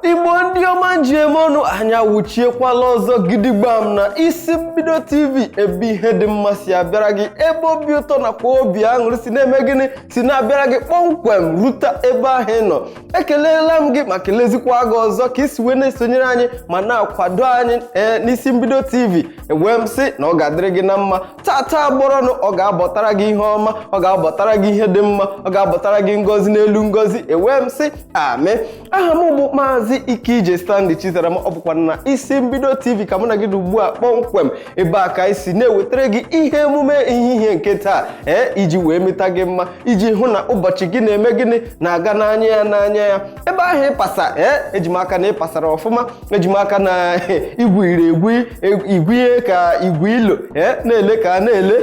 Igbo ndị ọma ji eme ọnụ, anyị awụchiekwala ọzọ gidigbam na Isi Mbido TV, ebe ihe dị mma si abịara gị, ebe obi ụtọ nakwa obi aṅụrị si na-eme gịnị, si na-abịara gị kpọmkwem rute ebe ahụ ị nọ. Ekelela m gị ma kelezikwa gị ọzọ ka i si wee na-esonyere anyị ma na-akwado anyị ee n'Isi Mbido TV. Ewee m sị na ọ ga-adịrị gị na mma tata gbọrọnụ, ọ ga-abọtara gị ihe ọma, ọ ga-abọtara gị ihe dị mma, ọ ga-abọtara gị ngọzi n'elu ngọzi. Ewee m sị amen. Aha m bụ Maazị Ikeije Stanley Chizaram. Ọ bụkwa na Isi Mbido TV ka mụ na gị dị ugbu a kpọmkwem, ebe a ka anyị si na-ewetara gị ihe emume ehihie nke taa ee iji wee meta gị mma, iji hụ na ụbọchị gị na-eme gịnị, na-aga n'anya ya n'anya ya. Ebe ahụ ịpasa ee, eji m aka na ịpasara ọfụma, eji m aka na igwiri egwu igwinye ka igwe ilo ee na-ele ka a na-ele.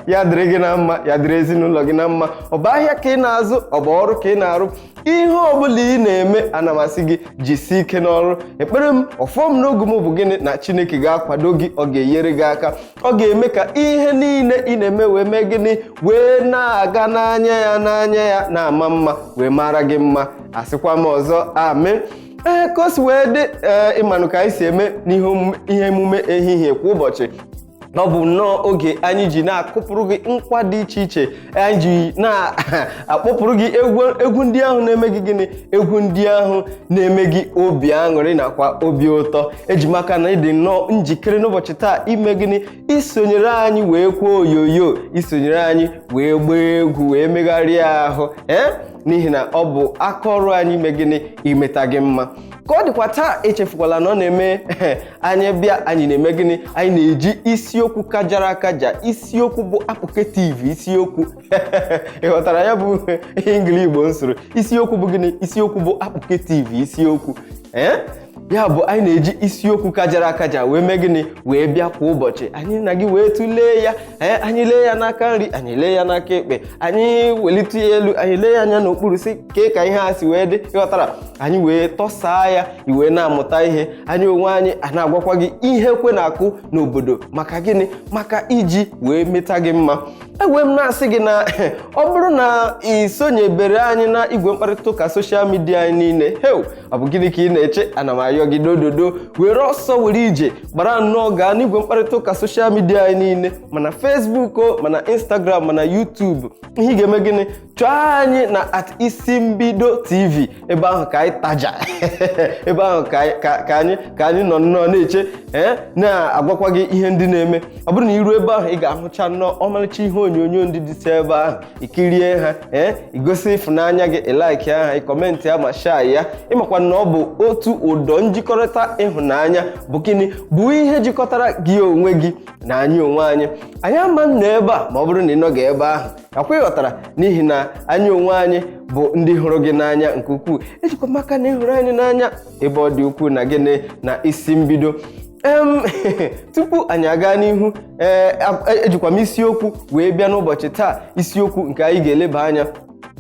Ya dịrị gị na mma, ya dịrị ezinụlọ gị na mma. Ọ bụ ahịa ka ị na-azụ, ọ bụ ọrụ ka ị na-arụ, ihe ọbụla ị na-eme, ana m asị gị jisie ike n'ọrụ. Ekpere m, ọfọ m n'ogu m bụ gịnị? Na Chineke ga-akwado gị, ọ ga-enyere gị aka, ọ ga-eme ka ihe niile ị na-eme wee mee gịnị, wee na-aga n'anya ya n'anya ya, na-ama mma, wee mara gị mma. Asịkwa m ọzọ, amen. Ee, ka o si wee dị, ee, ịmanụ ka anyị si eme n'ihe ihe emume ehihie kwa ụbọchị, na ọ bụ nnọọ oge anyị ji na-akụpụrụ gị nkwa dị iche iche, anyị ji na-akpọpụrụ gị egwu, egwu ndị ahụ na-eme gị gịnị, egwu ndị ahụ na-eme gị obi aṅụrị nakwa obi ụtọ. Eji m aka na ịdị nnọọ njikere n'ụbọchị taa ime gịnị, isonyere anyị wee kwuo oyoyo, isonyere anyị wee gbaa egwu, wee megharịa ahụ, ee, n'ihi na ọ bụ aka ọrụ anyị ime gịnị, imeta gị mma. Ka ọ dịkwa taa, echefukwala na ọ na-eme anyị bịa, anyị na-eme gịnị, anyị na-eji isiokwu kajara akaja, isiokwu bụ apụketiv isiokwu. Ị ghọtara ya bụ ihe ngili Igbo nsoro? Isiokwu bụ gịnị? Isiokwu bụ apụketiv isiokwu. Ee, ya bụ anyị na-eji isiokwu kajara akaja wee mee gịnị, wee bịa kwa ụbọchị, anyị na gị wee tụlee ya. Ee, anyị lee ya n'aka nri, anyị lee ya n'aka ekpe, anyị welite ya elu, anyị lee ya anya n'okpuru, si kee ka ihe a si wee dị. Ịghọtara? Anyị wee tọsaa ya, i wee na-amụta ihe. Anyị onwe anyị a na-agwakwa gị ihe ekwe na-akụ n'obodo. Maka gịnị? Maka iji wee meta gị mma. Ewee m na-asị gị na ọ bụrụ na ị sonyebere anyị na igwe mkparịta ụka social media anyị niile, heu, ọ bụ gịnị ka ị na-eche? Ana m ayọ gị dododo, were ọsọ were ije gbara nnọọ gaa n'igwe mkparịta ụka social media anyị niile, mana Facebook o, mana Instagram, mana YouTube. Ihe ị ga-eme gịnị? Chọọ anyị na @IsiMbidoTV. Ebe ahụ ka anyị taja, ebe ahụ ka anyị nọ nnọọ na-eche, ee, na-agwakwa gị ihe ndị na-eme. Ọ bụrụ na iru ebe ahụ, ị ga-ahụcha nnọọ ọmarịcha ihe onyonyo ndị dịcha ebe ahụ, ikirie ha, ee, igosi ịfụnanya gị, ị like ha, ị comment ya ma share ya. Ịmakwa na ọ bụ otu ụdọ njikọrịta ịhụnanya bụ gịnị, bụ ihe jikọtara gị onwe gị na anyị onwe anyị. Anyị ama nọ ebe a ma ọ bụrụ na ị nọghị ebe ahụ, akwa ịghọtara? N'ihi na anyị onwe anyị bụ ndị hụrụ gị n'anya nke ukwuu. Ejikwa maka na ịhụrụ anyị n'anya ebe ọ dị ukwuu na gịnị, na Isi Mbido. Tupu anyị aga n'ihu, ee, ejikwa m isiokwu wee bịa n'ụbọchị taa, isiokwu nke anyị ga-eleba anya.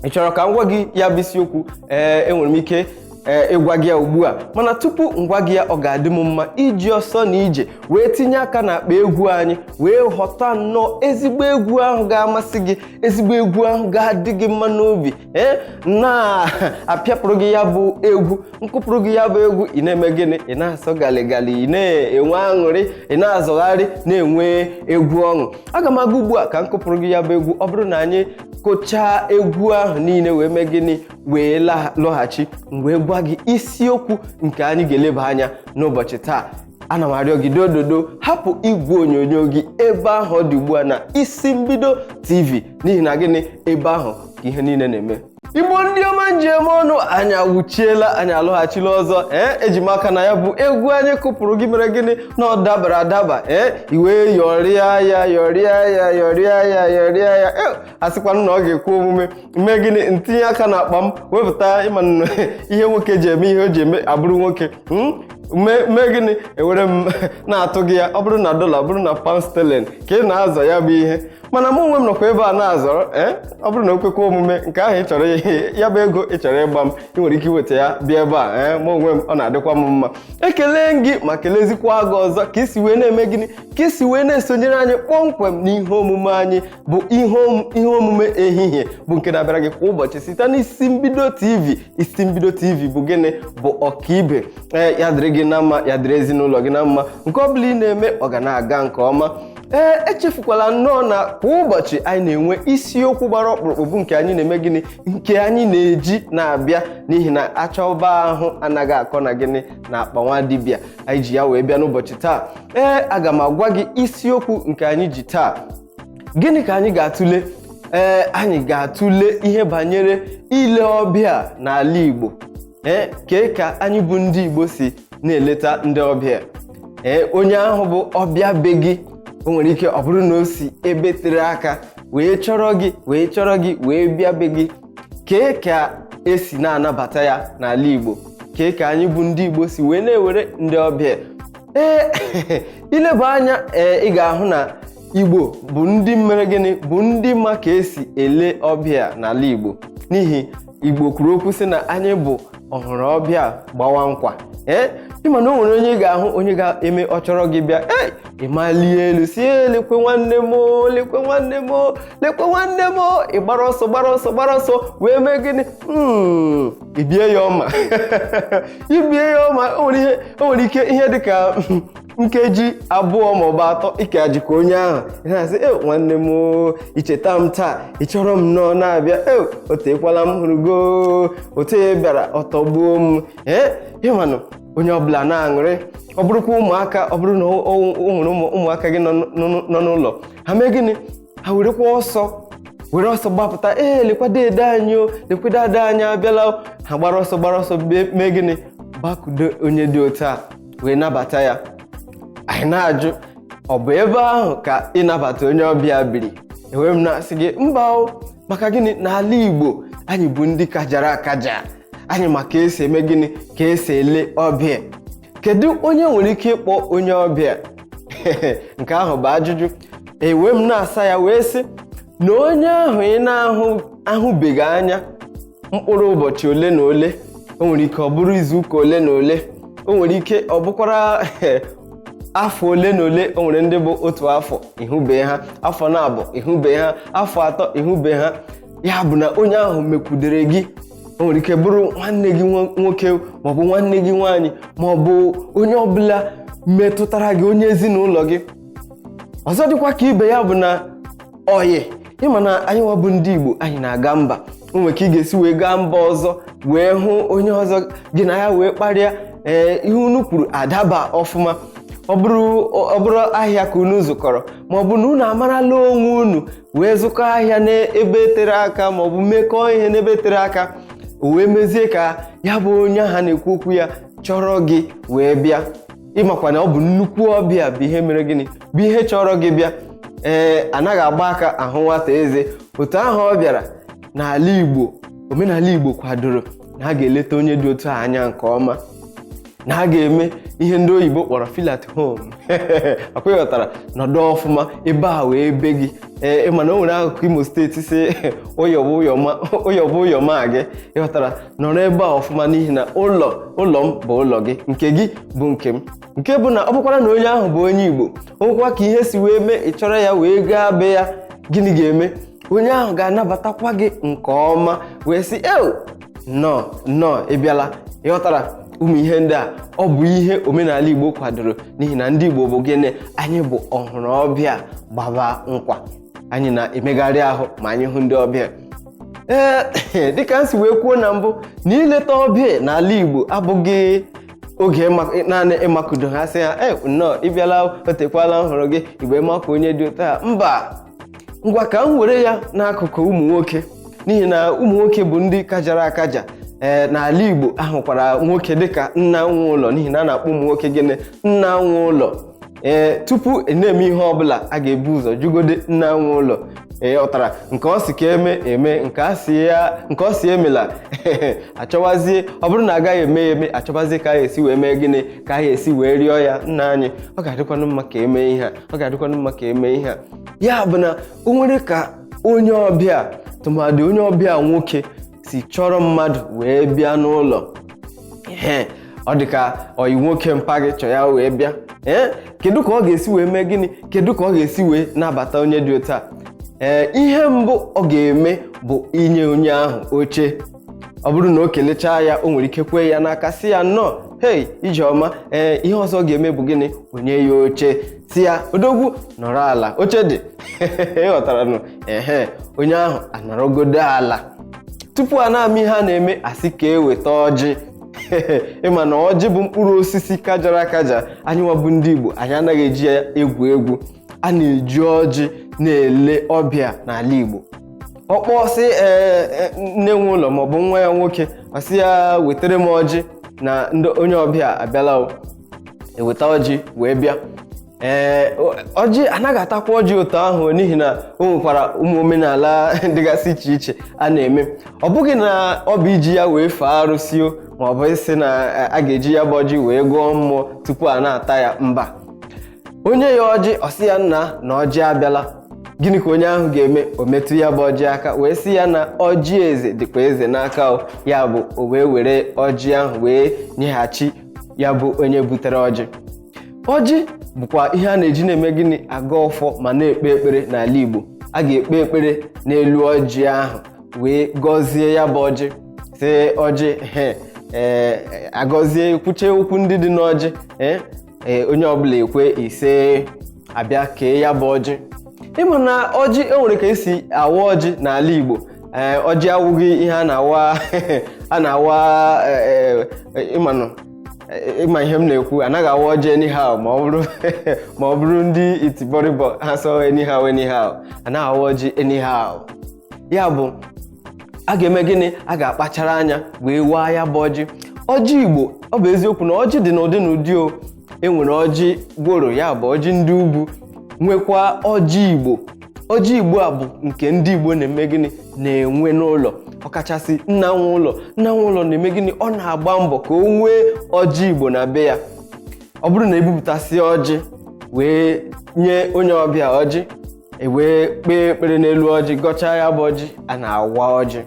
Ị chọrọ ka m gwa gị ya bụ isiokwu? Ee, enwere m ike ee ịgwa gị ya ugbu a, mana tupu m gwa gị ya, ọ ga-adị m mma iji ọsọ na ije wee tinye aka n'akpa egwu anyị, wee ghọta nnọọ ezigbo egwu ahụ ga-amasị gị, ezigbo egwu ahụ ga-adị gị mma n'obi. Ee, na-apịapụrụ gị ya bụ egwu, nkụpụrụ gị ya bụ egwu, ị na-eme gịnị? Ị na-asọ galigali, ị na-enwe aṅụrị, ị na-azọgharị, na-enwe egwu ọṅụ. Aga m aga ugbu a ka m kụpụrụ gị ya bụ egwu. Ọ bụrụ na anyị kụchaa egwu ahụ niile wee mee gịnị, wee lọghachi, m wee gwa gị isiokwu nke anyị ga-eleba anya n'ụbọchị taa. Ana m arịọ gị dododo, hapụ igwe onyonyo gị ebe ahụ ọ dị ugbu a na Isi Mbido TV, n'ihi na gịnị? Ebe ahụ ka ihe niile na-eme. Igbo ndị ọma njem ọnụ, anyị awụchiela, anyị alọghachila ọzọ. Ee, eji m aka na ya bụ egwu anyị kụpụrụ gị mere gịnị, na ọ dabara adaba. Ee, iwee yọrịa ya, yọrịa ya, yọrịa ya, yọrịa ya. Ee, asịkwanụ na ọ ga-ekwe omume mee gịnị, ntinye aka n'akpa m wepụta ịma ihe nwoke ji eme ihe o ji eme abụrụ nwoke, mee gịnị, ewere m na-atụ gị ya. Ọ bụrụ na dọla, ọ bụrụ na pound sterling ka ị na-azọ ya bụ ihe. Mana Mana mụ onwe m nọkwa ebe a na-azọrọ. Ee, ọ bụrụ na o kwekwa omume, nke ahụ ị chọrọ, ihe ya bụ ego ị chọrọ ịgba m, ị nwere ike iweta ya bịa ebe a. Ee, mụ onwe m, ọ na-adịkwa m mma. Ekele gị ma kelezikwa gị ọzọ ka isi wee na-eme gịnị, ka isi wee na-esonyere anyị kpọmkwem n'ihe omume anyị bụ ihe omume ehihie, bụ nke na-abịara gị kwa ụbọchị site n'Isi Mbido TV. Isi Mbido TV bụ gịnị? Bụ ọkaibe. Ee, ya dịrị gị na mma, ya dịrị ezinụlọ gị na mma. Nke ọ bụla ị na-eme, ọ ga na-aga nke ọma. Ee, echefukwala nnọọ na kwa ụbọchị anyị na-enwe isiokwu gbara ọkpụrụkpụ, bụ nke anyị na-eme gịnị, nke anyị na-eji na-abịa, n'ihi na achọba ahụ anaghị akọ na gịnị na akpa nwa dibịa. Anyị ji ya wee bịa n'ụbọchị taa. Ee, aga m agwa gị isiokwu nke anyị ji taa. Gịnị ka anyị ga-atụle? Ee, anyị ga-atụle ihe banyere ile ọbịa n'ala Igbo. Ee, kee ka anyị bụ ndị Igbo si na-eleta ndị ọbịa? Ee, onye ahụ bụ ọbịa be gị, o nwere ike ọ bụrụ na o si ebe tere aka wee chọrọ gị, wee chọrọ gị wee bịa be gị. Kee ka esi na-anabata ya n'ala Igbo? Kee ka anyị bụ ndị Igbo si wee na-ewere ndị ọbịa? Ee, ileba anya, ee, ị ga-ahụ na Igbo bụ ndị mere gịnị, bụ ndị ma ka esi ele ọbịa n'ala Igbo, n'ihi Igbo kwuru okwu sị na anyị bụ ọhụrụ ọbịa gbawa nkwa. Ee, ịma na o nwere onye ị ga-ahụ, onye ga-eme ọ chọrọ gị bịa, ee, ị malie elu si, "Ee, lekwe nwanne m o, lekwe nwanne m o, lekwe nwanne m o." Ị gbara ọsọ, gbara ọsọ, gbara ọsọ wee mee gịnị? Ibie ya ọma, ibie ya ọma. O nwere ihe, o nwere ike ihe dịka nkeji 2 maọbụ 3, ike ajikwa onye ahụ. Ị na-asị, "E, nwanne m o, icheta m taa, ị chọrọ m nnọọ na-abịa. E, o teekwala m hụrụ go, otu ị bịara ọtọgbuo m." Ee, ịmanụ onye ọbụla na-aṅụrị. Ọ bụrụkwa ụmụaka, ọ bụrụ na o nwere ụmụaka gị nọ n'ụlọ, ha mee gịnị? Ha werekwa ọsọ, were ọsọ gbapụta. "Ee, lekwa dede anyị o, lekwa dede anyị abịala o." Ha gbara ọsọ, gbara ọsọ, mee gịnị? Bakudo onye dị otu a wee nabata ya. Anyị na-ajụ, ọ bụ ebe ahụ ka ịnabata onye ọbịa biri? Enwere m na-asị gị mba o. Maka gịnị? N'ala Igbo, anyị bụ ndị kajara akaja. Anyị ma ka esi eme gịnị, ka esi ele ọbịa. Kedu onye nwere ike ịkpọ onye ọbịa? Nke ahụ bụ ajụjụ. Ewe m na-asa ya wee sị na onye ahụ ị na-ahụ ahụbeghị anya mkpụrụ ụbọchị ole na ole, o nwere ike ọ bụrụ izu ụka ole na ole, o nwere ike ọ bụkwara afọ ole na ole. O nwere ndị bụ otu afọ ịhụbe ha, afọ 2 ịhụbe ha, afọ 3 ịhụbe ha. Ya bụ na onye ahụ mekwudere gị. O nwere ike bụrụ nwanne gị nwoke maọbụ nwanne gị nwaanyị maọbụ onye ọbụla metụtara gị, onye ezinụlọ gị. Ọzọ dịkwa ka ibe ya bụ na oyi, ịma na anyị nwa bụ ndị Igbo, anyị na-aga mba. O nwere ka ị ga-esi wee gaa mba ọzọ wee hụ onye ọzọ, gị na ya wee kparịa. Ee, ihe unu kwuru adaba ọfụma. Ọ bụrụ ahịa ka unu zụkọrọ, ma ọ bụ na unu amarala onwe unu wee zụkọ ahịa n'ebe tere aka, ma ọ bụ mekọọ ihe n'ebe tere aka, o wee mezie ka ya bụ onye ahụ na-ekwu okwu ya chọrọ gị wee bịa, ịmakwa na ọ bụ nnukwu ọbịa bụ ihe mere gịnị, bụ ihe chọrọ gị bịa. Ee, anaghị agba aka ahụ nwata eze. Otu ahụ ọ bịara n'ala Igbo, omenala Igbo kwadoro na a ga-eleta onye dị otu a anya nke ọma, na a ga-eme ihe ndị oyibo kpọrọ feel at home. Akwa ịghọtara, nọdụ ọfụma ebe a wee be gị. Ee, mana o nwere akụkụ Imo Steeti si ụyọbụ ụyọma, ụyọbụ ụyọma gị. Ịghọtara, nọrọ ebe a ọfụma, n'ihi na ụlọ ụlọ m bụ ụlọ gị, nke gị bụ nke m. Nke bụ na ọ bụkwara na onye ahụ bụ onye Igbo, o nwekwa ka ihe si wee mee ị chọrọ ya wee gaa be ya, gịnị ga-eme? Onye ahụ ga-anabatakwa gị nke ọma wee sị, "Eo, nnọọ, nnọọ, ị bịala." Ịghọtara, ụmụ ihe ndị a, ọ bụ ihe omenala Igbo kwadoro, n'ihi na ndị Igbo bụ gịnị? Anyị bụ ọhụrụ ọbịa gbaba nkwa. Anyị na-emegharị ahụ ma anyị hụ ndị ọbịa. Ee, dịka m si wee kwuo na mbụ, na ileta ọbịa n'ala Igbo abụghị oge naanị ịmakụdo ha, sị ha, "E, nnọọ, ị bịala, o tekwala m hụrụ gị." Igbe maka onye dị otu a, mba. Ngwa, ka m were ya n'akụkụ ụmụ nwoke, n'ihi na ụmụ nwoke bụ ndị kajara akaja. Ee, n'ala Igbo, ahụkwara nwoke dịka nna nwe ụlọ, n'ihi na a na-akpọ ụmụ nwoke gịnị? Nna nwe ụlọ. Ee, tupu ị na-eme ihe ọbụla, a ga-ebu ụzọ jugode nna nwe ụlọ. Ịghọtara? Nke ọ sị ka eme eme, nke a sị ya, nke ọ sị emela, achọwazie. Ọ bụrụ na agaghị eme ya eme, achọwazie ka a esi wee mee gịnị, ka a esi wee rịọ ya: "Nna anyị, ọ ga-adịkwanụ mma ka eme ihe a, ọ ga-adịkwanụ mma ka eme ihe a." Ya bụ na o nwere ka onye ọbịa, tụmadị onye ọbịa nwoke, si chọrọ mmadụ wee bịa n'ụlọ. Ee, ọ dị ka ọyị nwoke mpa gị chọ ya wee bịa. Ee, kedu ka ọ ga-esi wee mee gịnị? Kedu ka ọ ga-esi wee nabata onye dị otu a? Ee, ihe mbụ ọ ga-eme bụ inye onye ahụ oche. Ọ bụrụ na o kelechaa ya, o nwere ike kwee ya n'aka, sị ya nnọọ, hei, ijeọma. Ee, ihe ọzọ ọ ga-eme bụ gịnị? Onye ya oche, si ya, "Odogwu, nọrọ ala, oche dị." Ịghọtara nụ? Ehe, onye ahụ anọrọgodo ala. Tupu a na-ama ihe a na-eme, asị ka e weta ọjị. Ịma na ọjị bụ mkpụrụ osisi kajara akaja. Anyị nwabụ ndị Igbo, anyị anaghị eji ya egwu egwu. A na-eji ọjị na-ele ọbịa n'ala Igbo. Ọ kpọọ sị ee, nne nwe ụlọ maọbụ nwa ya nwoke, ọ sị ya wetara m ọjị na ndị onye ọbịa abịala o. Eweta ọjị wee bịa. Ee, ọjị anaghị atakwa ọjị ụtọ ahụ, n'ihi na o nwekwara ụmụ omenala dịgasị iche iche a na-eme. Ọ bụghị na ọ bụ iji ya wee fee arụsị o, ma ọ bụ ịsị na a ga-eji ya bụ ọjị wee gụọ mmụọ tupu a na-ata ya. Mba. Onye ya ọjị, ọ sị ya, "Nna, na ọjị abịala." Gịnị ka onye ahụ ga-eme? O metụ ya bụ ọjị aka wee sị ya na ọjị eze dịkwa eze n'aka o. Ya bụ, o wee were ọjị ahụ wee nyeghachi ya bụ onye butere ọjị. Ọjị bụkwa ihe a na-eji na-eme gịnị? Aga ọfọ ma na-ekpe ekpere n'ala Igbo. A ga-ekpe ekpere n'elu ọjị ahụ wee gọzie ya bụ ọjị, sị ọjị he, ee, agọzie, kwuchie okwu ndị dị n'ọjị. Ee, onye ọbụla ekwe ise, abịa kee ya bụ ọjị. Ịma na ọjị, enwere ka esi awa ọjị n'ala Igbo. Ee, ọjị awụghị ihe a na-awa, a na-awa. Ịmanụ, ịma ihe m na-ekwu, anaghị awa ọjị anyhow. Ma ọ bụrụ ndị itibọrịbọ ha sọ anyhow anyhow, anaghị awa ọjị anyhow. Ya bụ, a ga-eme gịnị? A ga-akpachara anya wee waa ya bụ ọjị. Ọjị Igbo, ọ bụ eziokwu na ọjị dị n'ụdị n'ụdị o. Enwere ọjị gworo, ya bụ ọjị ndị ugwu, nwekwa ọjị Igbo. Ọjị Igbo a bụ nke ndị Igbo na-eme gịnị? Na-enwe n'ụlọ, ọkachasị nna nwe ụlọ. Nna nwe ụlọ na-eme gịnị? Ọ na-agba mbọ ka o nwee ọjị Igbo na be ya. Ọ bụrụ na ebupụtasị ọjị wee nye onye ọbịa ọjị, e wee kpee ekpere n'elu ọjị, gọchaa ya bụ ọjị, a na-awa ọjị.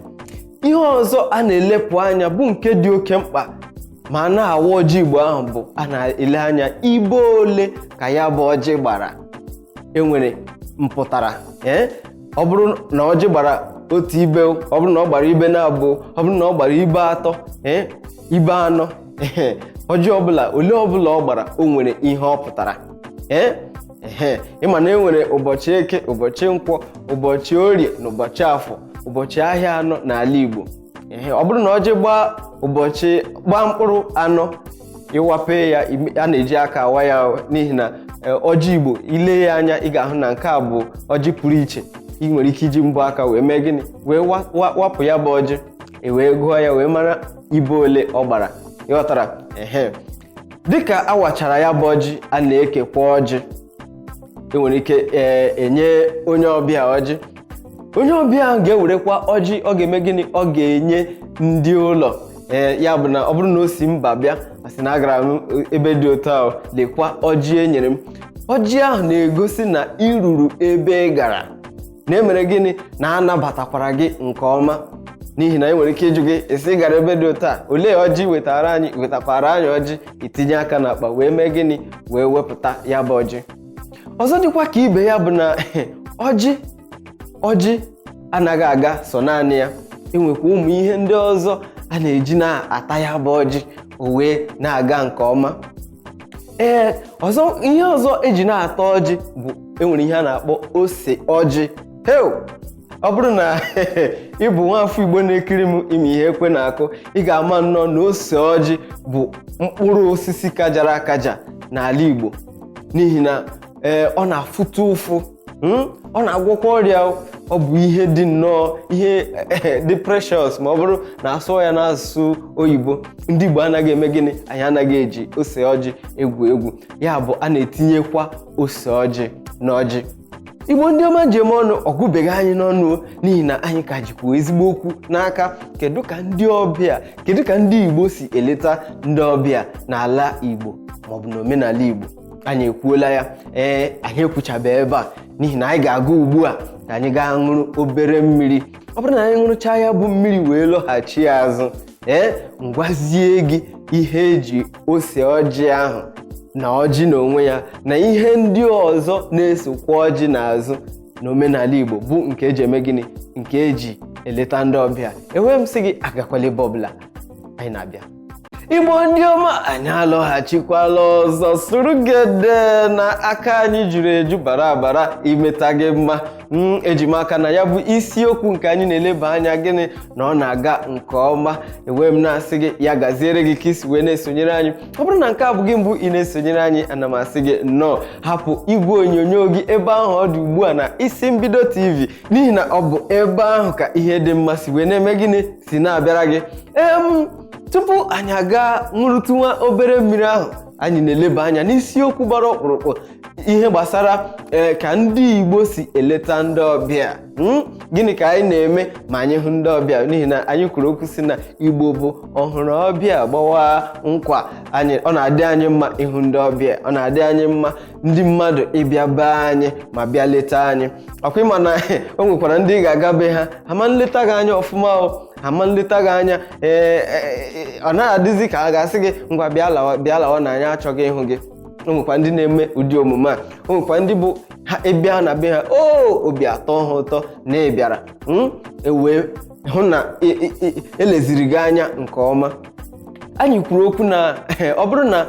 Ihe ọzọ a na-elepụ anya bụ nke dị oke mkpa ma a na-awa ọjị Igbo ahụ bụ a na-ele anya ibe ole ka ya bụ ọjị gbara. Enwere mpụtara. Ee, ọ bụrụ na ọjị gbara otu ibe, ọ bụrụ na ọ gbara ibe na-abụọ, ọ bụrụ na ọ gbara ibe atọ, ee, ibe anọ, ee, ọjị ọbụla, ole ọbụla ọ gbara, o nwere ihe ọ pụtara. Ee, ehe, ịma na e nwere ụbọchị Eke, ụbọchị Nkwọ, ụbọchị Orie na ụbọchị Afọ, ụbọchị ahịa anọ n'ala Igbo. Ehe, ọ bụrụ na ọjị gbaa ụbọchị, gbaa mkpụrụ anọ, ịwape ya, a na-eji aka awa ya, n'ihi na ọjị Igbo, ile ya anya, ị ga-ahụ na nke a bụ ọjị pụrụ iche. Ị nwere ike iji mbọ aka wee mee gịnị? Wee wapụ ya bụ ọjị, e wee gụọ ya wee mara ibe ole ọ gbara. Ịghọtara? Ehe, dịka awachara ya bụ ọjị, a na-ekekwa ọjị. Enwere ike ee enye onye ọbịa ọjị. Onye ọbịa ahụ ga-ewerekwa ọjị. Ọ ga-eme gịnị? Ọ ga-enye ndị ụlọ. Ee, ya bụ na ọ bụrụ na o si mba bịa, a sị na agara m ebe dị otu ahụ, lekwa ọjị e nyere m. Ọjị ahụ na-egosi na ị ruru ebe ị gara, na emere gịnị? Na anabatakwara gị nke ọma, n'ihi na e nwere ike ịjụ gị, esi gara ebe dị otu a, olee ọjị wetara anyị? Wetakwara anyị ọjị. Itinye aka n'akpa wee mee gịnị? Wee wepụta ya bụ ọjị. Ọzọ dịkwa ka ibe ya bụ na ọjị anaghị aga sọ naanị ya. Enwekwa ụmụ ihe ndị ọzọ a na-eji na-ata ya bụ ọjị, o wee na-aga nke ọma. Ee, ọzọ, ihe ọzọ eji na-ata ọjị bụ enwere ihe a na-akpọ ose ọjị. Heo, ọ bụrụ na ị bụ nwaafọ Igbo na-ekiri m, ime ihe ekwe na-akụ, ị ga-ama nnọọ na ose ọjị bụ mkpụrụ osisi kajara akaja n'ala Igbo, n'ihi na ee, ọ na-afụta ụfụ, ọ na-agwọkwa ọrịa. Ọ bụ ihe dị nnọọ, ihe dị precious ma ọ bụrụ na asụọ ya n'asụsụ oyibo. Ndị Igbo anaghị eme gịnị? Anyị anaghị eji ose ọjị egwu egwu. Ya bụ, a na-etinyekwa ose ọjị na ọjị. Igbo ndị ọma njem ọnụ, ọgwụbeghị anyị n'ọnụ o, n'ihi na anyị ka jikwa ezigbo okwu n'aka. Kedu ka ndị ọbịa, kedu ka ndị Igbo si eleta ndị ọbịa n'ala Igbo maọbụ n'omenala Igbo? Anyị ekwuola ya. Ee, anyị ekwuchabe ebe a n'ihi na anyị ga-aga ugbu a ka anyị gaa ṅụrụ obere mmiri. Ọ bụrụ na anyị ṅụrụchaa ya bụ mmiri wee lọghachi azụ, ee, ngwazie gị ihe eji ose ọjị ahụ na ọjị n'onwe ya na ihe ndị ọzọ na-esokwa ọjị n'azụ n'omenala Igbo bụ nke eji eme gịnị, nke eji eleta ndị ọbịa. Enwe m sị gị agakwala ebe ọbụla, anyị na-abịa. Igbo ndị ọma, anyị alọghachikwala ọzọ sụrụgede na aka anyị juru eju bara abara imeta gị mma. Eji m aka na ya bụ isiokwu nke anyị na-eleba anya gịnị na ọ na-aga nke ọma. Enwe m na-asị gị ya gaziere gị ka isi wee na-esonyere anyị. Ọ bụrụ na nke a bụ gị mbụ ị na-esonyere anyị, ana m asị gị nnọọ. Hapụ igwe onyonyo gị ebe ahụ ọ dị ugbu a na Isi Mbido TV, n'ihi na ọ bụ ebe ahụ ka ihe dị mma si wee na-eme gịnị, si na-abịara gị. Tupu anyị aga ṅụrụtụ nwa obere mmiri ahụ, anyị na-eleba anya n'isiokwu gbara ọkpụrụkpụ, ihe gbasara ee ka ndị Igbo si eleta ndị ọbịa. Gịnị ka anyị na-eme ma anyị hụ ndị ọbịa? N'ihi na anyị kwuru okwu si na Igbo bụ ọhụrụ ọbịa gbawa nkwa. Anyị, ọ na-adị anyị mma ịhụ ndị ọbịa, ọ na-adị anyị mma ndị mmadụ ịbịa be anyị ma bịa leta anyị. Ọkwa ịma na o nwekwara ndị ị ga-aga be ha, ama nleta gị anya ọfụma o, ama nleta gị anya. Ee, ọ naghị adịzi ka a ga-asị gị ngwa bịa lawa, bịa lawa na anyị achọghị ịhụ gị. O nwekwa ndị na-eme ụdị omume a. O nwekwa ndị bụ ha ịbịa na be ha, o obi atọ ha ụtọ na ị bịara, ewee hụ na eleziri gị anya nke ọma. Anyị kwuru okwu na ọ bụrụ na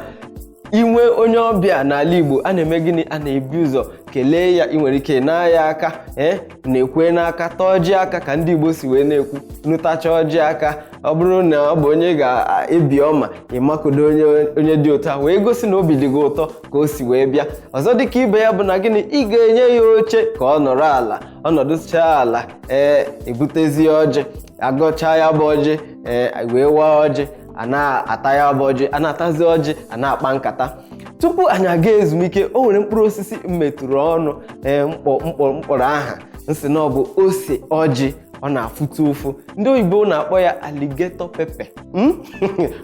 ị nwee onye ọbịa n'ala Igbo, a na-eme gịnị? A na-ebi ụzọ kelee ya. Ị nwere ike na ya aka, ee, na-ekwe n'aka, tọọ ọjị aka ka ndị Igbo si wee na-ekwu, nụtacha ọjị aka. Ọ bụrụ na ọ bụ onye ga-ebi ọma, ịmakodo onye onye dị ụtọ wee gosi na obi dị gị ụtọ ka o si wee bịa. Ọzọ dịka ibe ya bụ na gịnị, ị ga-enye ya oche ka ọ nọrọ ala. Ọ nọdụchaa ala, ee, ebutezie ọjị, agọchaa ya bụ ọjị, ee, wee waa ọjị, a na-ata ya bụ ọjị, a na-atazi ọjị, a na-akpa nkata. Tupu anyị aga ezumike, o nwere mkpụrụ osisi m metụrụ ọnụ, ee, mkpọ mkpọ mkpọrọ aha nsị na ọ bụ ose ọjị. Ọ na-afụta ụfụ, ndị oyibo na-akpọ ya alligator pepper.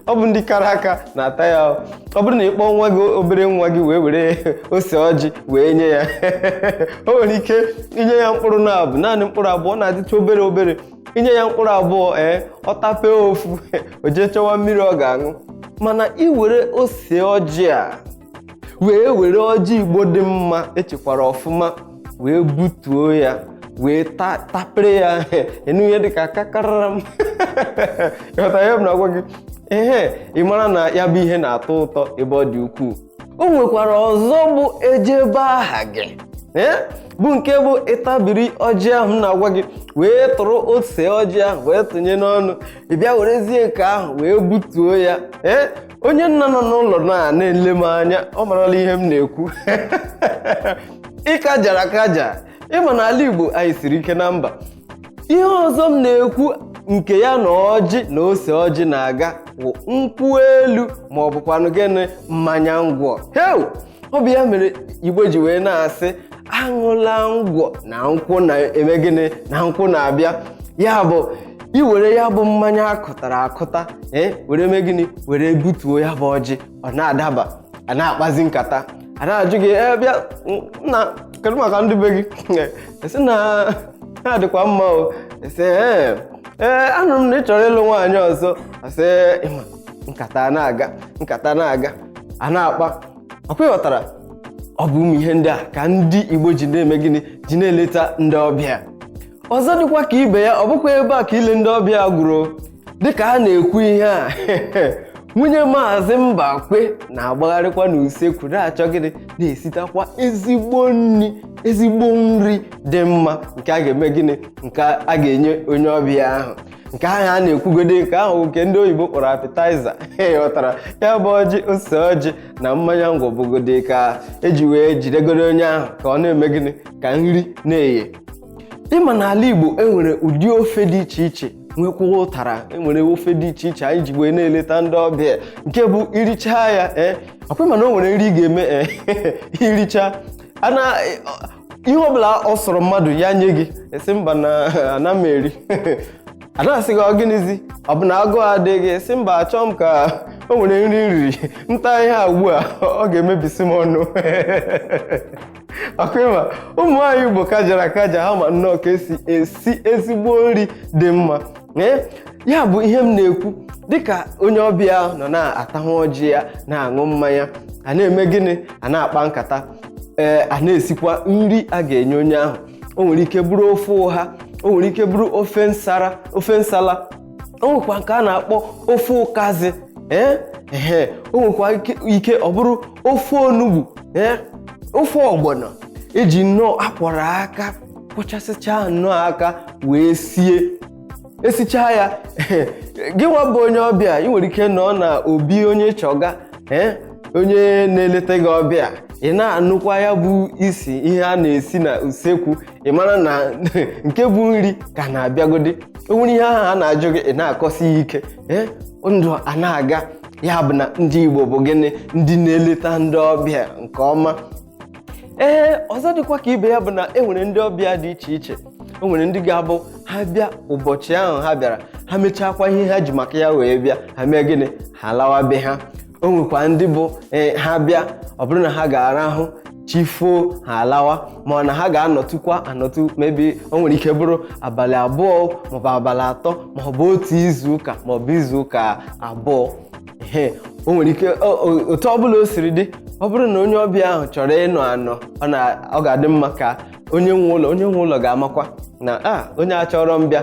Ọ bụ ndị kara aka na-ata ya. Ọ bụrụ na ị kpọọ nwa gị, obere nwa gị, wee were ose ọjị wee nye ya, o nwere ike inye ya mkpụrụ na-abụ naanị mkpụrụ abụọ na-adịcha obere obere. Inye ya mkpụrụ abụọ, ee, ọ tapee ofu, o jee chọwa mmiri ọ ga-aṅụ. Mana ị were ose ọjị a wee were ọjị Igbo dị mma echekwara ọfụma wee butuo ya, wee tapere ya, enu ihe dịka kakararam, ịghọtara ihe m na-agwa gị? Ehe, ị mara na ya bụ ihe na-atọ ụtọ ebe ọ dị ukwuu. O nwekwara ọzọ bụ ejebe aha gị, ee, bụ nke bụ ịtabiri ọjị ahụ m na-agwa gị, wee tụrụ ose ọjị ahụ wee tụnye n'ọnụ, ị bịa werezie nke ahụ wee butuo ya. Ee, onye nna nọ n'ụlọ na-ele m anya, ọ marala ihe m na-ekwu. Ịkajara akaja, ịma na ala Igbo anyị siri ike na mba. Ihe ọzọ m na-ekwu nke ya na ọjị na ose ọjị na-aga bụ nkwụ elu ma ọ bụkwanụ gịnị, mmanya ngwọ. Heu, ọ bụ ya mere Igbo ji wee na-asị aṅụla ngwọ na nkwụ na-eme gịnị, na nkwụ na-abịa. Ya bụ iwere ya bụ mmanya akụtara akụta, ee, were mee gịnị, were butuo ya bụ ọjị, ọ na-adaba, a na-akpazi nkata, a na-ajụ gị, ee, bịa nna, kedu maka ndị be gị? Esi na ha dịkwa mma o. Esi, ee, ee, anụrụ m na ị chọrọ ịlụ nwaanyị ọzọ. Asị ịma nkata na-aga, nkata na-aga, a na-akpa. Ọkwa ịghọtara? Ọ bụ ụmụ ihe ndị a ka ndị Igbo ji na-eme gịnị, ji na-eleta ndị ọbịa. Ọzọ dịkwa ka ibe ya, ọ bụkwa ebe a ka ile ndị ọbịa gwụrụ. Dịka a na-ekwu ihe a, nwunye Maazị Mbakwe na-agbagharịkwa n'usekwu na-achọ gịnị, na-esitakwa ezigbo nri, ezigbo nri dị mma nke a ga-eme gịnị, nke a ga-enye onye ọbịa ahụ. Nke ahụ a na-ekwugode, nke ahụ nke ndị oyibo kpọrọ appetizer, ghọtara ya bụ ọjị, ose ọjị na mmanya ngwọ bụgode ka eji wee jidegoro onye ahụ ka ọ na-eme gịnị, ka nri na-eghe. Ịma n'ala Igbo enwere ụdị ofe dị iche iche, nwekwa ụtara, enwere ofe dị iche iche anyị ji wee na-eleta ndị ọbịa, nke bụ irichaa ya, ee, ọkwa mana o nwere nri ị ga-eme, ee, irichaa ana Ihe ọbụla ọ sọrọ mmadụ ya nye gị, esi mba na ana m eri. A na-asị gị, ọ gịnịzi? Ọ bụ na agụụ adịghị? Esi mba, achọọ m ka o nwere nri nriri nta ihe a ugbu a, ọ ga-emebisi m ọnụ. Ọkụ ịma ụmụ nwaanyị Igbo kajara akaja, ha ma nnọọ ka esi esi ezigbo nri dị mma. Ee, ya bụ ihe m na-ekwu. Dịka onye ọbịa nọ na-atahụ ọjị ya, na-aṅụ mmanya, a na-eme gịnị? A na-akpa nkata. Ee, a na-esikwa nri a ga-enye onye ahụ. O nwere ike bụrụ ofe ụha, o nwere ike bụrụ ofe nsara, ofe nsala, o nwekwa nke a na-akpọ ofe ụkazi. Ee ehe, o nwekwa ike ọ bụrụ ofe onugbu, ee, ofe ọgbọnọ eji nnọọ akwọrọ aka, kwọchasịchaa nnọọ aka wee sie. Esichaa ya, gị nwa bụ onye ọbịa, ị nwere ike nọ na obi onye chọga, ee, onye na-eleta gị ọbịa, ị na-anụkwa ya bụ isi ihe a na-esi na usekwu, ị mara na nke bụ nri ka na-abịagodi. O nwere ihe ahụ a na-ajụ gị, ị na-akọsi ya ike. Ee, ndụ a na-aga. Ya bụ na ndị Igbo bụ gịnị? Ndị na-eleta ndị ọbịa nke ọma. Ee, ọzọ dịkwa ka ibe ya bụ na e nwere ndị ọbịa dị iche iche. O nwere ndị ga-abụ ha bịa ụbọchị ahụ ha bịara, ha mechakwa ihe ha ji maka ya wee bịa, ha mee gịnị? Ha lawa be ha. O nwekwa ndị bụ, ee, ha bịa, ọ bụrụ na ha ga-arahụ chi foo, ha alawa, ma ọ na ha ga-anọtụkwa anọtụ mebi. O nwere ike bụrụ abalị 2 maọbụ abalị 3 maọbụ otu izu ụka maọbụ izu ụka 2. Ehe, o nwere ike otu ọbụla o siri dị, ọ bụrụ na onye ọbịa ahụ chọrọ ịnọ anọ, ọ ga-adị mma ka onye nwe ụlọ ga-amakwa na a onye a chọrọ mbịa.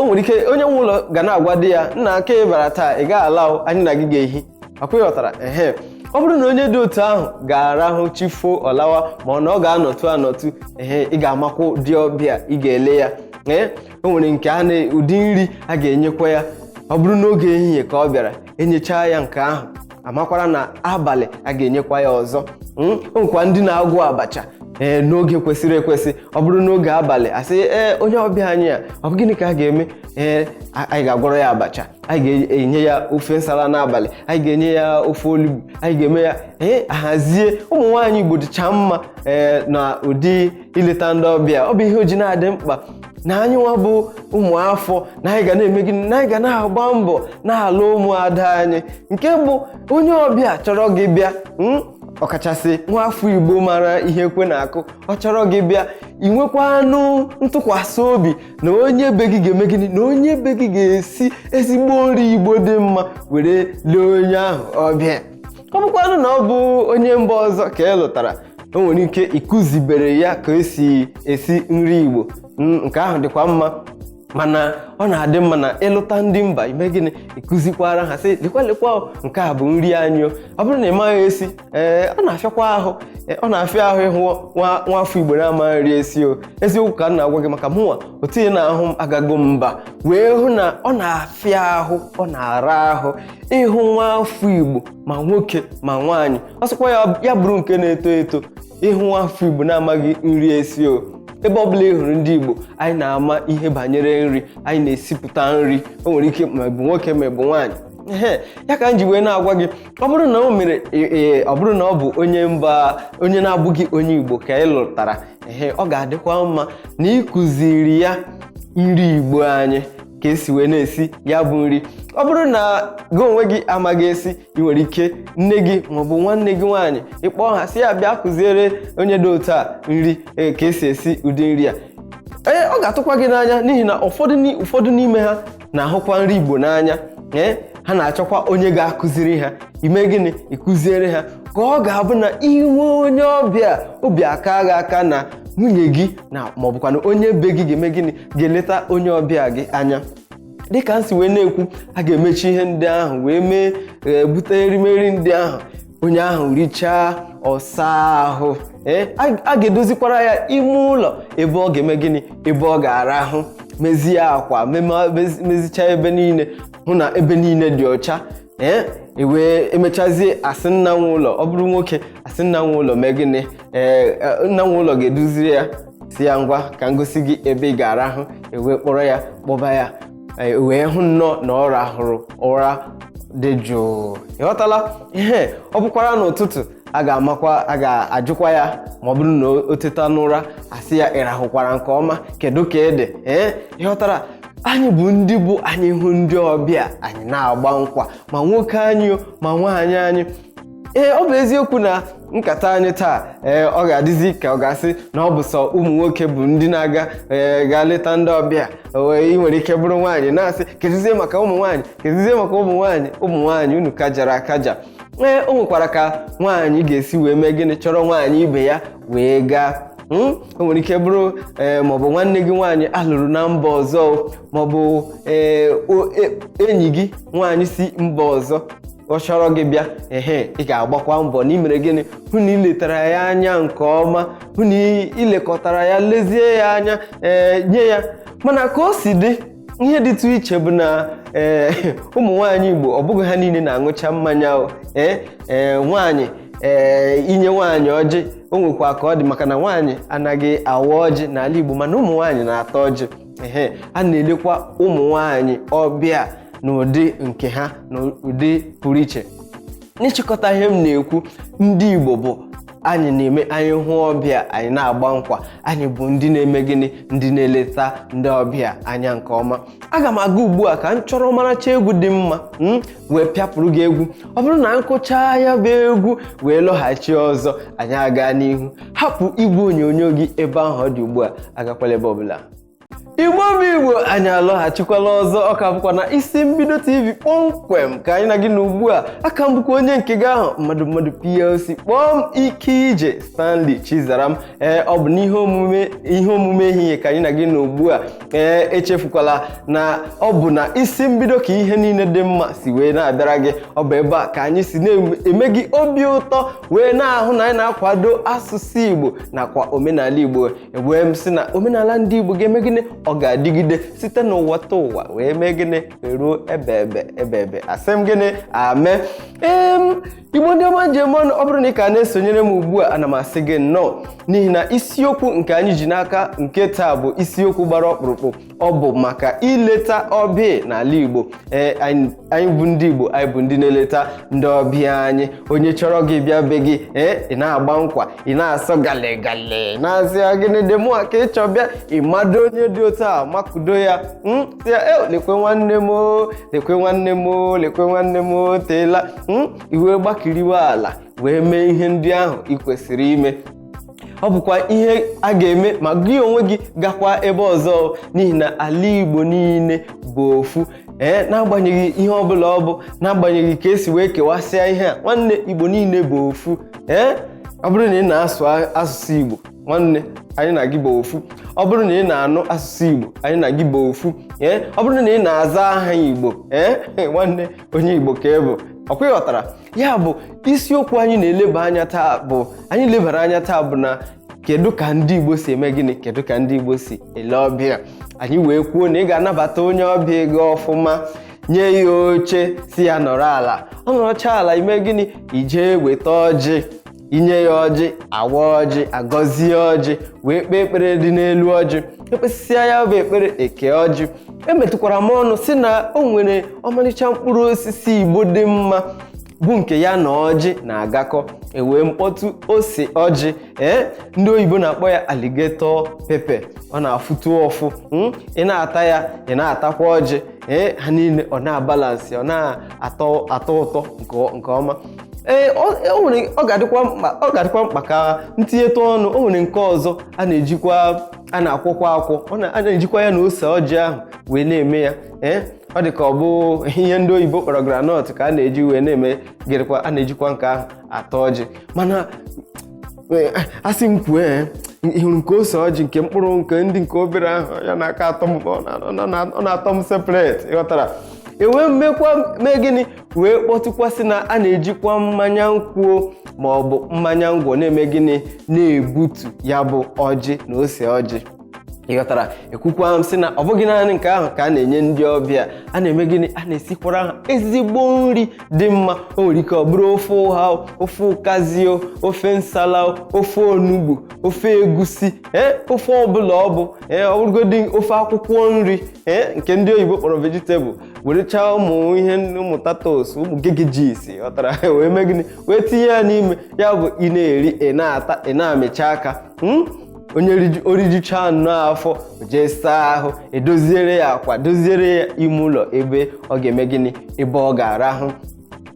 O nwere ike onye nwe ụlọ ga na-agwa di ya, nna aka ị bara taa, ị gaghị ala o, anyị na gị ga-ehi akwa. Ịghọtara? Ehe, ọ bụrụ na onye dị otu ahụ ga-arahụ chifo ọlawa, ma ọ na ọ ga-anọtụ anọtụ, ehe, ị ga-amakwa ụdị ọbịa ị ga-ele ya. Ee, o nwere nke a na ụdị nri a ga-enyekwa ya. Ọ bụrụ n'oge ehihie ka ọ bịara, enyechaa ya nke ahụ, amakwara na abalị a ga-enyekwa ya ọzọ. O nwekwa ndị na-agwọ abacha, ee, n'oge kwesịrị ekwesị. Ọ bụrụ n'oge abalị, asị, ee, onye ọbịa anyị a, ọ bụ gịnị ka a ga-eme? Ee, anyị ga-agwọrọ ya abacha, anyị ga-enye ya ofe nsala n'abalị, anyị ga-enye ya ofe olugbu, anyị ga-eme ya. Ee, ahazie. Ụmụ nwaanyị Igbo dịcha mma, ee, na ụdị ileta ndị ọbịa. Ọ bụ ihe o ji na-adị mkpa na anyị nwa bụ ụmụafọ na anyị ga na-eme gịnị? Na anyị ga na-agba mbọ na-alụ ụmụada anyị, nke bụ onye ọbịa chọrọ gị bịa, ọkachasị nwaafọ Igbo mara ihe ekwe na-akụ, ọ chọrọ gị bịa, ị nwekwa anụ ntụkwasị obi na onye be gị ga-eme gịnị? Na onye be gị ga-esi ezigbo nri Igbo dị mma were lee onye ahụ ọbịa. Ọ bụkwanụ na ọ bụ onye mba ọzọ ka ị lụtara, o nwere ike ịkụzibere ya ka esi esi nri Igbo. Nke ahụ dịkwa mma, mana ọ na-adị mma na ịlụta ndị mba, ime gịnị? Ịkụzikwara ha, sị, lekwa lekwa o, nke a bụ nri anyị o. Ọ bụrụ na ị maghị esi, ee, ọ na-afịakwa ahụ. Ee, ọ na-afịa ahụ ịhụ nwa nwafọ Igbo na-amaghị nri esi o. Eziokwu ka m na-agwa gị, maka mụnwa otu ị na-ahụ m, agago mba wee hụ na ọ na-afịa ahụ, ọ na-ara ahụ ịhụ nwa afọ Igbo, ma nwoke ma nwaanyị, ọ sịkwa ya ya bụrụ nke na-eto eto, ịhụ nwa afọ Igbo na-amaghị nri esi o. Ebe ọbụla ị hụrụ ndị Igbo, anyị na-ama ihe banyere nri, anyị na-esipụta nri. O nwere ike ma bụ nwoke ma bụ nwaanyị. Ehe, ya ka m ji wee na-agwa gị, ọ bụrụ na o mere, ee, ọ bụrụ na ọ bụ onye mba, onye na-abụghị onye Igbo ka ị lụtara, ehe, ọ ga-adịkwa mma na ịkụziri ya nri Igbo anyị, ka esi wee na-esi ya bụ nri. Ọ bụrụ na gị onwe gị amaghị esi, ị nwere ike nne gị maọbụ nwanne gị nwaanyị, ịkpọọ ha, sị ya bịa kụziere onye dị otu a nri, ee, ka esi esi ụdị nri a. Ee, ọ ga-atụkwa gị n'anya, n'ihi na ụfọdụ n'ime ha na-ahụkwa nri Igbo n'anya. Ee, ha na-achọkwa onye ga-akụziri ha. Ime gịnị? Ịkụziere ha, ka ọ ga-abụ na inwe onye ọbịa, obi aka gị aka na nwunye gị na maọbụkwa na onye be gị ga-eme gịnị? Ga-eleta onye ọbịa gị anya. Dịka m si wee na-ekwu, a ga-emechi ihe ndị ahụ wee mee, bute erimeri ndị ahụ, onye ahụ richaa, ọsa ahụ. Ee, a ga-edozikwara ya ime ụlọ ebe ọ ga-eme gịnị? Ebe ọ ga-arahụ, mezie akwa, mezichaa ebe niile, hụ na ebe niile dị ọcha. Ee, ewee emechazie, asị nna nwe ụlọ, ọ bụrụ nwoke, asị nna nwe ụlọ mee gịnị? Ee, nna nwe ụlọ ga-eduziri ya, si ya, ngwa, ka m gosi gị ebe ị ga-arahụ. Ewee kpọrọ ya kpọba ya, wee hụ nnọọ na ọ rahụrụ ụra dị jụụ. Ịghọtala ihe? Ọ bụkwara n'ụtụtụ, A ga-amakwa, a ga-ajụkwa ya ma ọ bụrụ na o teta n'ụra, asị ya, "Ị rahụkwara nke ọma? Kedu ka ị dị?" Ee, ịghọtara? Anyị bụ ndị bụ anyị hụ ndị ọbịa, anyị na-agba nkwa, ma nwoke anyị o, ma nwaanyị anyị. Ee, ọ bụ eziokwu na nkata anyị taa, ee, ọ ga-adịzi ka ọ ga-asị na ọ bụ sọ ụmụ nwoke bụ ndị na-aga, ee, gaa leta ndị ọbịa. Ị nwere ike bụrụ nwaanyị na-asị, "Keduzie maka ụmụ nwaanyị? Keduzie maka ụmụ nwaanyị?" Ụmụ nwaanyị, unu kajara akaja. Ee, o nwekwara ka nwaanyị ga-esi wee mee gịnị, chọrọ nwaanyị ibe ya wee gaa. O nwere ike bụrụ, ee, maọbụ nwanne gị nwaanyị alụrụ na mba ọzọ, maọbụ, ee, enyi gị nwaanyị si mba ọzọ, ọ chọrọ gị bịa. Ehe, ị ga-agbakwa mbọ na imere gịnị, hụ na ị letara ya anya nke ọma, hụ na ị lekọtara ya, lezie ya anya, ee, nye ya. Mana ka o si dị, ihe dịtụ iche bụ na, ee, ụmụ nwaanyị Igbo, ọ bụghị ha niile na-aṅụcha mmanya o. Ee, ee, nwaanyị, ee, inye nwaanyị ọjị, o nwekwa ka ọ dị, maka na nwaanyị anaghị awa ọjị n'ala Igbo, mana ụmụ nwaanyị na-ata ọjị. Ehe, a na-elekwa ụmụ nwaanyị ọbịa n'ụdị nke ha, n'ụdị pụrụ iche. N'ịchịkọta ihe m na-ekwu, ndị Igbo bụ anyị na-eme, anyị hụ ọbịa, anyị na-agba nkwa. Anyị bụ ndị na-eme gịnị? Ndị na-eleta ndị ọbịa anya nke ọma. Aga m aga ugbu a ka m chọrọ ọmarịcha egwu dị mma wee pịapụrụ gị egwu. Ọ bụrụ na nkụcha ya bụ egwu wee lọghachi ọzọ, anyị aga n'ihu. Hapụ igwe onyonyo gị ebe ahụ ọ dị ugbu a, agakwala ebe ọbụla. Igbo bụ Igbo, anyị alọghachikwala ọzọ. Ọ ka bụkwa na Isi Mbido TV kpọmkwem ka anyị na gị na ugbu a. Aka m bụkwa onye nke gị ahụ, mmadụ mmadụ PLC. Kpọọ m Ike Ije Stanley Chizaram. Ee, ọ bụ n'ihe omume, ihe omume ehihie ka anyị na gị na ugbu a. Ee, echefukwala na ọ bụ na Isi Mbido ka ihe niile dị mma si wee na-abịara gị. Ọ bụ ebe a ka anyị si na-eme gị obi ụtọ, wee na-ahụ na anyị na-akwado asụsụ Igbo nakwa omenala Igbo. Wee m sị na omenala ndị Igbo ga-eme gịnị? Ọ ga-adịgide site n'ụwa ta ụwa wee mee gịnị? Ruo ebe ebe ebe ebe. Asị m gịnị? Ame em. Igbo ndị ọma njem ọnụ, ọ bụrụ na ị ka na-esonyere m ugbu a, ana m asị gị nnọọ, n'ihi na isiokwu nke anyị ji n'aka nke taa bụ isiokwu gbara ọkpụrụkpụ. Ọ bụ maka ileta ọbịa n'ala Igbo. Ee, anyị bụ ndị Igbo, anyị bụ ndị na-eleta ndị ọbịa anyị. Onye chọrọ gị bịa be gị, ee, ị na-agba nkwa, ị na-asọ gale na-asị ya, "Gịnị dị mụ ka ị chọ bịa?" Ị mado onye dị otu a, makudo ya, sị ya, "E, lekwe nwanne m o, lekwe nwanne m o, lekwe nwanne m o, teela." Iwe gbakiriwe ala wee mee ihe ndị ahụ ị kwesịrị ime. Ọ bụkwa ihe a ga-eme ma gị onwe gị gakwa ebe ọzọ, n'ihi na ala Igbo niile bụ ofu. Ee, n'agbanyeghị ihe ọbụla ọ bụ, n'agbanyeghị ka esi wee kewasịa ihe a, nwanne, Igbo niile bụ ofu. Ee, ọ bụrụ na ị na-asụ asụsụ Igbo, nwanne, anyị na gị bụ ofu. Ọ bụrụ na ị na-anụ asụsụ Igbo, anyị na gị bụ ofu. Ee, ọ bụrụ na ị na-aza aha Igbo, ee, nwanne, onye Igbo ka ị bụ. Ọkwa ịghọtara? Ya bụ isiokwu anyị na-eleba anya taa, bụ anyị lebara anya taa bụ na kedu ka ndị Igbo si eme gịnị, kedu ka ndị Igbo si ele ọbịa anyị. Wee kwuo na ị ga-anabata onye ọbịa gị ọfụma, nye ya oche, si ya nọrọ ala. Ọ nọrọcha ala, ime gịnị? Ijee weta ọjị, inye ya ọjị, awa ọjị, agọzie ọjị, wee kpee ekpere dị n'elu ọjị. Ekpesịa ya bụ ekpere, eke ọjị. Emetụkwara m ọnụ si na o nwere ọmarịcha mkpụrụ osisi Igbo dị mma, bụ nke ya na ọjị na-agakọ. Ewee mkpọtụ ose ọjị. Ee, ndị oyibo na-akpọ ya alligator pepper. Ọ na-afụtu ọfụ. Ị na-ata ya, ị na-atakwa ọjị. Ee, ha niile ọ na-abalansị, ọ na-atọ atọ ụtọ nke ọma. Ee, o nwere, ọ ga-adịkwa mkpa ka ntinyetụ ọnụ. O nwere nke ọzọ a na-ejikwa, a na-akwọkwa akwọ, a na-ejikwa ya na ose ọjị ahụ wee na-eme ya. Ee, ọ dị ka ọ bụ ihe ndị oyibo kpọrọ groundnut ka a na-eji wee na-eme gịrịkwa. A na-ejikwa nke ahụ atọ ọjị. Mana asị m kwuo, ee, ịhụrụ nke ose ọjị, nke mkpụrụ nke ndị nke obere ahụ, ya na-aka atọ m, ọ na-atọ m separate. Ịghọtara? Enwee mmekwa mee gịnị, wee kpọtụkwasị na a na-ejikwa mmanya nkwụ ma ọ bụ mmanya ngwọ na-eme gịnị, na-ebutu ya bụ ọjị na ose ọjị. Ịghọtara? Ekwukwa m sị na ọ bụghị naanị nke ahụ ka a na-enye ndị ọbịa. A na-eme gịnị? A na-esikwara ha ezigbo nri dị mma. O nwere ike ọ bụrụ ofe ụha, ofe ụkazi, ofe nsala, ofe onugbu, ofe egusi, ee, ofe ọbụla ọ bụ, ee, ọ bụrụgodị ofe akwụkwọ nri, ee, nke ndị oyibo kpọrọ vegetable, werechaa ụmụ ihe, ụmụ tatos, ụmụ gegejis, ghọtara, wee mee gịnị? Wee tinye ya n'ime ya. Bụ ị na-eri, ị na-ata, ị na-amịcha aka. Onye orijucha nnọọ afọ, jee saa ahụ, edoziere ya akwa, doziere ya ime ụlọ ebe ọ ga-eme gịnị? Ebe ọ ga-arahụ.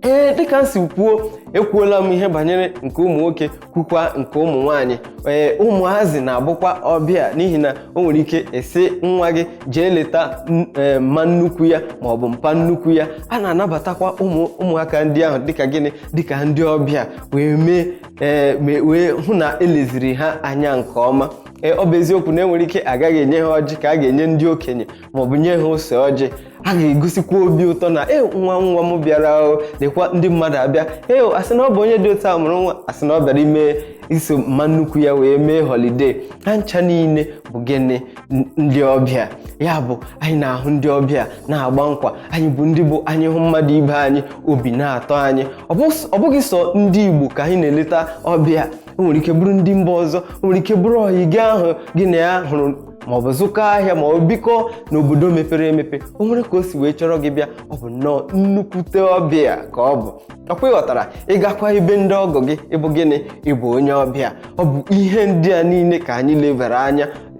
Ee, dịka m si kwuo, ekwuola m ihe banyere nke ụmụ nwoke, kwukwa nke ụmụ nwaanyị. Ee, ụmụazị na-abụkwa ọbịa, n'ihi na o nwere ike esi nwa gị jee leta mma nnukwu ya maọbụ mpa nnukwu ya. A na-anabatakwa ụmụaka ndị ahụ dịka gịnị? Dịka ndị ọbịa, wee mee, ee, wee hụ na eleziri ha anya nke ọma. Ee, ọ bụ eziokwu na enwere ike agaghị enye ha ọjị ka a ga-enye ndị okenye, maọbụ nye ha ose ọjị. A ga-egosikwa obi ụtọ na e nwa nwa m bịara o, lekwa ndị mmadụ abịa. Ee, asị na ọ bụ onye dị otu a mụrụ nwa, asị na ọ bịara ime iso mma nnukwu ya wee mee holiday. Ha ncha niile bụ gịnị? Ndị ọbịa. Ya bụ, anyị na-ahụ ndị ọbịa na-agba nkwa. Anyị bụ ndị bụ anyị hụ mmadụ ibe anyị, obi na-atọ anyị. Ọ bụghị sọ ndị Igbo ka anyị na-eleta ọbịa. O nwere ike bụrụ ndị mba ọzọ, o nwere ike bụrụ ọyị gị ahụ gị na ya hụrụ maọbụ zụkọ ahịa maọbụ bikọ n'obodo mepere emepe. O nwere ka o si wee chọrọ gị bịa, ọ bụ nnọọ nnukwute ọbịa ka ọ bụ. Ọkwa ịghọtara? Ịgakwa ebe ndị ọgọ gị, ịbụ gịnị? Ịbụ onye ọbịa. Ọ bụ ihe ndị a niile ka anyị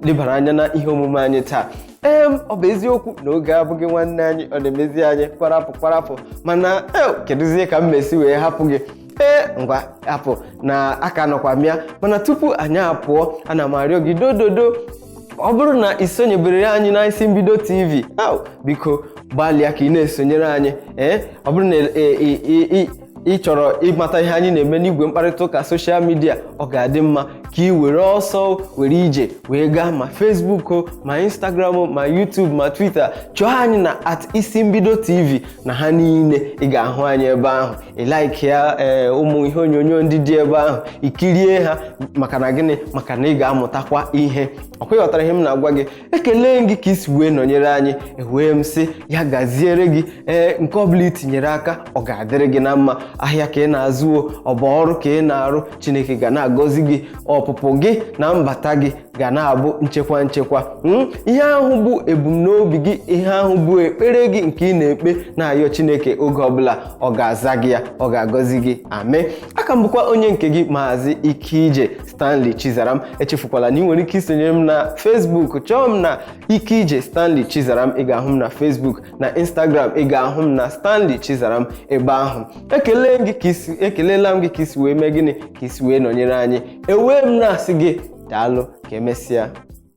lebara anya na ihe omume anyị taa. Ee, ọ bụ eziokwu na oge abụghị nwanne anyị, ọ na-emezi anyị kwarapụ kwarapụ, mana ee, kedụzie ka m mesi wee hapụ gị? Ee, ngwa, hapụ na aka nọkwa mịa. Mana tupu anyị apụọ, ana m arịọ gị dododo, ọ bụrụ na ị sonyebere anyị na Isi Mbido TV aw, biko gbalịa ka ị na-esonyere anyị. Ee, ọ bụrụ na ị chọrọ ịmata ihe anyị na-eme n'igwe mkparịta ụka social media, ọ ga-adị mma ka ị were ọsọ were ije wee gaa ma Facebook o, ma Instagram o, ma YouTube, ma Twitter. Chọọ anyị na @IsiMbidoTV na ha niile, ị ga-ahụ anyị ebe ahụ. Ị like ya, ee, ụmụ ihe onyonyo ndị dị ebe ahụ, ikirie ha. Maka na gịnị? Maka na ị ga-amụtakwa ihe. Ọkwa ịghọtara ihe m na-agwa gị? Ekele gị ka isi wee nọnyere anyị. Ewee m sị ya gaziere gị. Ee, nke ọbụla i tinyere aka, ọ ga-adịrị gị na mma. Ahịa ka ị na-azụo, ọ bụ ọrụ ka ị na-arụ, Chineke ga na-agọzi gị. Ọpụpụ gị na mbata gị ga na-abụ nchekwa nchekwa. Ihe ahụ bụ ebumnobi gị, ihe ahụ bụ ekpere gị nke ị na-ekpe na-ayọ Chineke oge ọbụla, ọ ga-aza gị ya, ọ ga-agọzi gị. Amen. Aka m bụkwa onye nke gị, Maazị Ikeije Stanley Chizaram. Echefukwala na ị nwere ike isonyere m na Facebook. Chọọ m na Ikeije Stanley Chizaram, ị ga-ahụ m na Facebook. Na Instagram, ị ga-ahụ m na Stanley Chizaram ebe ahụ. Ekele gị ka isi, ekelela m gị ka isi wee mee gịnị? Ka isi wee nọnyere anyị. Ewee m na-asị gị daalụ. Ka emesịa.